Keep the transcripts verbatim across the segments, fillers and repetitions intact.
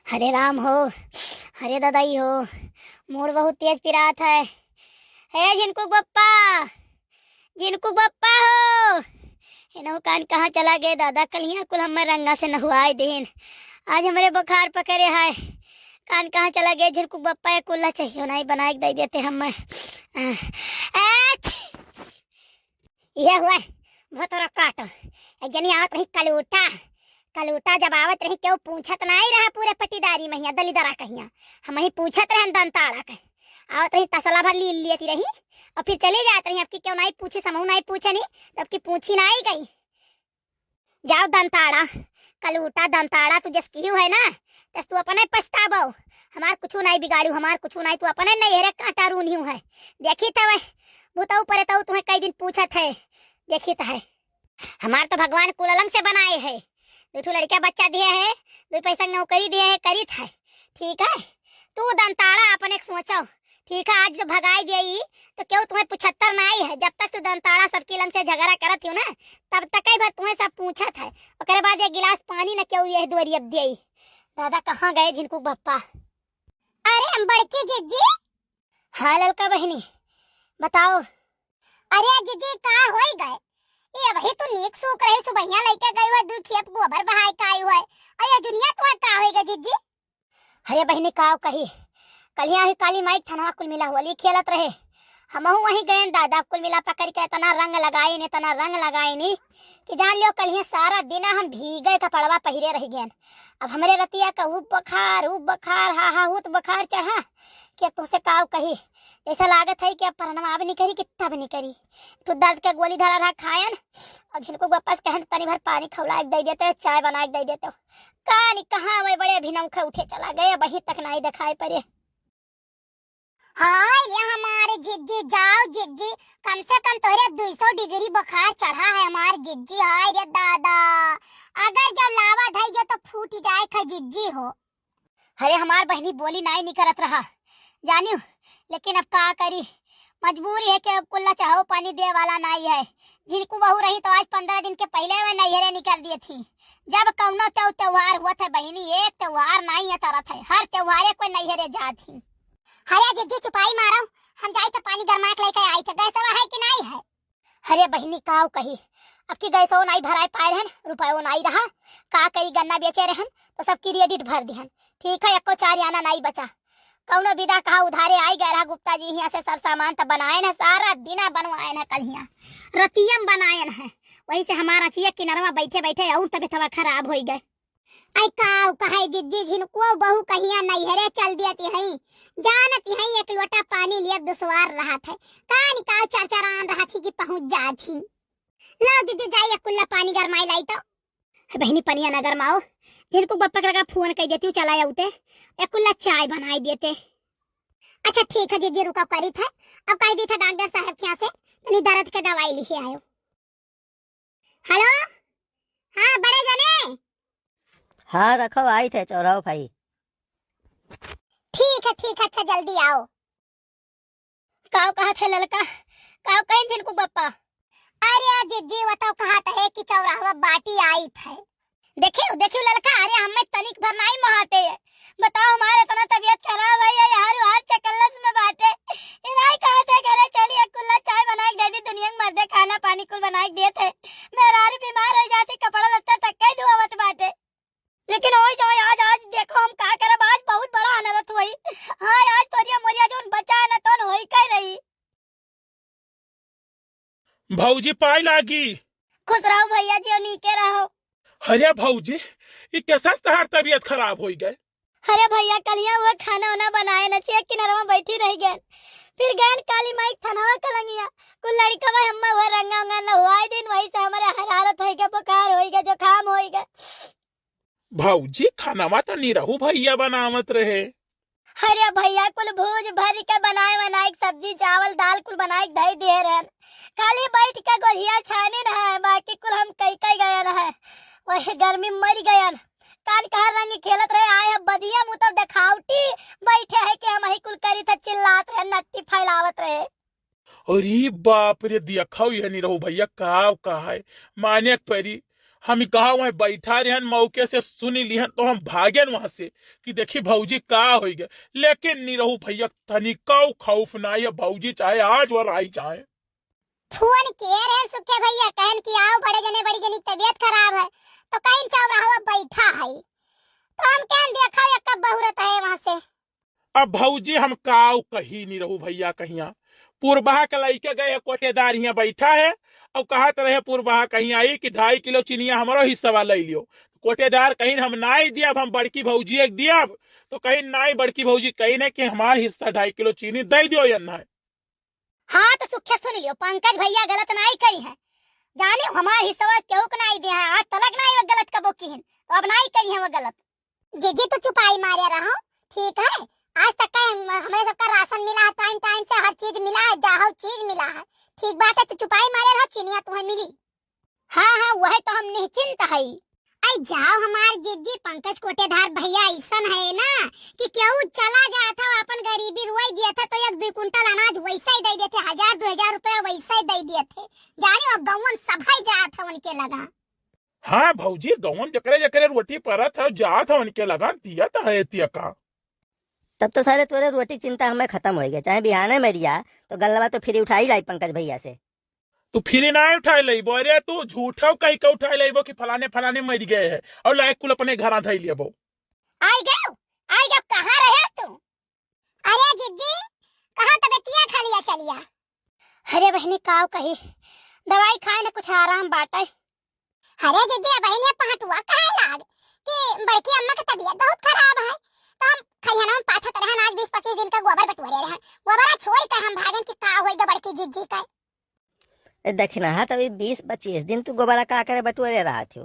हरे राम हो, हरे ददाई हो, मूड़ बहुत तेज पिरात है। हे झिनकू बप्पा, झिनकू बप्पा हो, इनहू कान कहाँ चला गए दादा? कलिया कुल हमें रंगा से नहुआए देन, आज हमरे बुखार पकड़े है। कान कहाँ चला गए झिनकू बप्पा? ये कुल्ला चाहिए नहीं, बनाए के दे देते हमें। आ, आ, छी। ये हुआ, भोतरा काटो। एक जनी आवत रही कलूटा, कलूटा जब आवत रही, केहू पूछत नाई रहा पूरे पटीदारी महिया, दलिदरा कहिया। हमही पूछत रहन दंताड़ा के। आवत रही, तसला भर ली लेती रही और फिर चली जात रही। अब की केहू नाई पूछे, समहू नाई पूछे नी, तब की पूछी नाई गई। जाओ दंताड़ा, कलूटा दंताड़ा, तू जस किहू है ना, तस तू अपने पछताबो। हमार कुछू नाई बिगाड़ू, हमार कुछू नाई, तू अपने नैहरे कांटा रूनिहू है। देखी तवे, भूतऊ परेतऊ तुम्हें कई दिन पूछत है, देखी त है। हमार तो भगवान कुल अलंग से बनाए है, दू ठो लड़का बच्चा दिए है, दू पैसा के नौकरी दिए है, करीत है, ठीक है। तू दंताड़ा अपने के सोचो, ठीक है, आज जो भगाई गई तो केहू तुम्हें पुछत्तर नाई है। जब तक तू दंताड़ा सबकी लंग से झगड़ा करत हो ना, तब तक ही भर तुम्हें सब पूछत है। ओकरे बाद एक गिलास पानी न केहू यह दुआरी अब देई। दादा कहाँ गए झिनकू बप्पा? अरे हम बड़की जिज्जी। हाँ ललका बहिनी, बताओ। अरे जिज्जी का होई गए? ये अबही तू नीक सूख रही, सुबहिया लइके गई हुआ, दू खेप गोबर बहाए के आई हुआ। अरे दुनिया तुम्हें का होई गए जिज्जी? अरे बहिनी, काव कही, कलिया ही काली माई के थनवा कुल मिला होली खेलत रहे। हमहू वहीं गएन दादा, कुल मिला पकड़ के इतना रंग लगाइन, इतना रंग लगाइन कि जान लियो कलिया सारा दिन हम भीगे कपड़वा पहिरे रह गएन। अब हमरे रतिया का ऊ बुखार, ऊ बुखार, हा, हा, ऊ तो बुखार चढ़ा कि अब तुमसे काव कही, जैसा लागत है कि अब परनवा अब निकरी कि तब निकरी। तो दर्द के गोली धरा रहा खायन, और झिनकू वापस कहन तनी भर पानी खौला के दे देते, चाय बना के दे देते। का नी कहाँ वही बड़े अभिनव खे उठे चला गए, वहीं तक नाई दिखाई पड़े। हाय रे हमारे जिज्जी, जाओ जिज्जी, कम से कम तोरे दो सौ डिग्री बुखार चढ़ा है हमारे जिज्जी। हाय रे दादा, अगर जब लावा धई गयो तो फूट जाए खा जिज्जी हो। अरे हमार बहिनी बोली नाई निकरत रहा, जानियो, लेकिन अब का करी, मजबूरी है कि कुल्ला चाहो पानी दे वाला नाई है। जिनको बहू रही तो आज पन्द्रह दिन के पहिले में नैहरे निकल दिए थी। जब कौनो त्यों-, त्योहार हुआ था बहिनी, एक त्योहार नाई है तरत है, हर त्योहारे कोई नैहरे जात ही। अरे जिज्जी चुपाई मारो, हम जाई तो पानी गरमा के लेके आई थे, गैसवा है कि नाई है? अरे बहिनी काव कही, अब की गैसो नाई भराए पाए रहन, रुपयो नाई रहा, का करी गन्ना बेचे रहन तो सब credit भर दिहन। ठीक है, एको चार आना नाई बचा। कौनो विदा कहा उधारे आई गए रहा गुप्ता जी हियाँ से सर सामान तब बनाए न, सारा दिना बनवाए न कल हियाँ, रतियम बनाए न है। वही से हमारा चिया किनरवा बैठे बैठे और तबियतवा खराब होई गए। आई काव कहे जिज्जी, झिनकुओ बहू कहिया नैहरे चल दियती हई, जानती हई एक लोटा पानी लिए दुश्वार रहत है, का निकाल चरचरान रहत ही कि पहुँच जात ही। लाओ जिज्जी जाई एक कुल्ला पानी गरमाई लाई तो। हे बहिनी पनिया न गरमाओ, झिनकू बप्पा के लगा फोन कर देती हूँ, चला आउते, एक कुल्ला चाय बनाई देते। अच्छा ठीक है जिज्जी, रुका करी थे, अब कह दी था डॉक्टर साहब के यहाँ से तनी दर्द के दवाई लिखे आयो। हेलो, हाँ बड़े जने। हाँ रखो, आई थे चौराहो भाई। ठीक है ठीक है, अच्छा जल्दी आओ। काव कहा थे ललका, काव कहीं झिनकू बप्पा? अरे जिज्जी वो तो कहा थे कि चौराहवा बाटी आई थे। देखियो, देखियो ललका, अरे हमें तनिक भर नाई मोहाते है। बताओ, हमारे इतना तबीयत खराब है, ये हार हार चकल्लस में बाटे। इनाई कहा थे, करे चली, एक कुल्ला चाय बना के दे दी, दुनिया के मर्दे खाना पानी कुल बना के दिए थे। मेहरारू बीमार हो जाती, कपड़ा लत्ता तक के धोवत बाटे। लेकिन ओई जाओ, आज, आज देखो हम का करब, आज बहुत बड़ा अनरथ होई। हाँ, आज तोरिया मोरिया जोन बचा है ना, तोन होई कह रही। भौजी पाई लागी। खुश रहो भैया जी, और नीके रहो। अरे भौजी, ई कैसा तहार तबीयत खराब होई गए? अरे भैया, कलिया हुआ खाना वाना बनाए न, चिया किनरवा बैठी रह गए, फिर गए काली माई के थनवा कलंगिया, कुल लड़का भाई हम्मा हुआ रंगा उंगा न हुआ दिन, वही से हमारे हरारत होई गए, बुखार होई गए, जुकाम होई गए। भौजी, खानवा तो निरहू भैया बनावत रहे। अरे भैया, कुल भूज भरी के बनाए, बनाए के सब्जी, चावल, दाल कुल बनाए के धई दिए रहन। खाली बैठ के गोझिया छाने न है, बाकी कुल हम कई कई गयन है। वही गर्मी में मर गयन। कान कहा रंग खेलत रहे, आए अब बदिया मुँह तब देखावटी बैठे है कि हम ही कुल करी थे, चिल्लात रहे, नट्टी फैलावत रहे। अरे बाप रे, दिया खाओ, यह निरहू भैया का कहा है, माने के परी। हम कहा वहीं बैठा रहन, मौके से सुन लिहन तो हम भागेन वहां से कि देखी भौजी का होइ गए। लेकिन निरहू भैया तनिकाऊ खौफ नाई है, भौजी चाहे आज वर आई जाए। फोन किए रहन सुखे भैया, कहन कि आओ बड़े जने बड़ी जनी की तबीयत खराब है, तो कहीं चौराहा बैठा है, तो हम कहन देखा एक बहुरत है वहां से। अब भौजी हम काऊ कही निरहू भैया कहिया, पुरबहा के लइके गए है कोटेदार हियां बैठा है, और कहत रहे पुरबहा कहीं आई कि ढाई किलो चीनिया हमरो हिस्सा ले लियो। कोटेदार कहीं हम नाई दियब, हम बड़की भौजी एक दियब, तो कहीं नाई बड़की भौजी कहीं नहीं कि हमार हिस्सा ढाई किलो चीनी दे दियो या नहीं। हाँ, तो सुखे सुन लियो, पंकज भैया गलत नाई कही है। जानियो, हमार हिस्सा केहू के नाई दे है, आज तलक नाई वो गलत कबो की है, तो अब नाई कही है वो गलत। जीजी, तू चुपाई मारे रहो, ठीक है? आज तक का हम-, हमरे सबका राशन मिला है, टाइम टाइम से हर चीज मिला है, जाहो चीज मिला है, ठीक बात है, तू चुपाई मारे रहो, चीनिया तुम्हें मिली। हाँ, हाँ, वही तो हम निश्चिंत हई। आई जाओ हमार जीजी, पंकज कोटेदार भैया ऐसन है ना कि केहू चला जात हो, अपन गरीबी रुआई दिया था तो एक दुई कुंटल अनाज वैसे ही दे देते, हजार दो हजार रुपया वैसे ही दे दिए थे। जाने वो गौवन सभाई जात है उनके लगा। हाँ भौजी, गौवन जकरे जकरे रोटी परत है जात है उनके लगा दिया था है तिया का। तब तो सारे तोरे रोटी चिंता हमें खत्म हो गया, चाहे बिहाने मरिया तो गल्लवा तो फिर उठाई लाई पंकज भैया से। तू फिर ना उठाई लइबो, अरे तू झूठो कही के उठाई लइबो कि फलाने फलाने मर गए है और लायक कुल अपने घरा धई लेबो। आई गयो, आई गयो, कहाँ रहे तू? अरे जिज्जी, कहाँ तबे तिया खा लिया चलिया? अरे बहनी काव कही, दवाई खाए न कुछ आराम बाटे। अरे जिज्जी, अब बहनी पहटुआ कहे लाग कि बड़की अम्मा की तबीयत बहुत खराब है, तो हम खैहन हम पाथत रहन, आज बीस पच्चीस दिन का गोबर बटोरे रहन, गोबरा छोड़ के हम भागन कि का होई ग बड़की जिज्जी का। ए, दखिनहा, तभी बीस पच्चीस दिन तू गोबरा का करे बटोरे रहा थियो?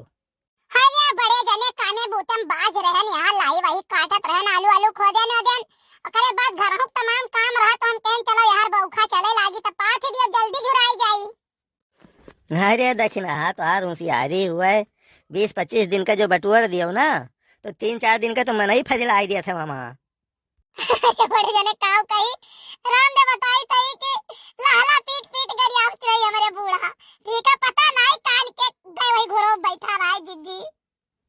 अरे, बड़े जने कामे बूते में बाज रहन, यहाँ लाई वही काटत रहन, आलू, आलू खोदेन ओदेन। ओकरे बाद घरहू के तमाम काम रहा, तो हम कहेन, "चलो यार, बौखा चले लागी, त पाथ दियो, जल्दी झुराई जाई।" अरे, दखिनहा, तोहार होशियारी हुए, बीस पच्चीस दिन का जो बटोर दियो ना, तो तीन चार दिन का तो मनई फजलाई दिया था मामा। अरे बड़े जने काव कही, राम दे बताई तई कि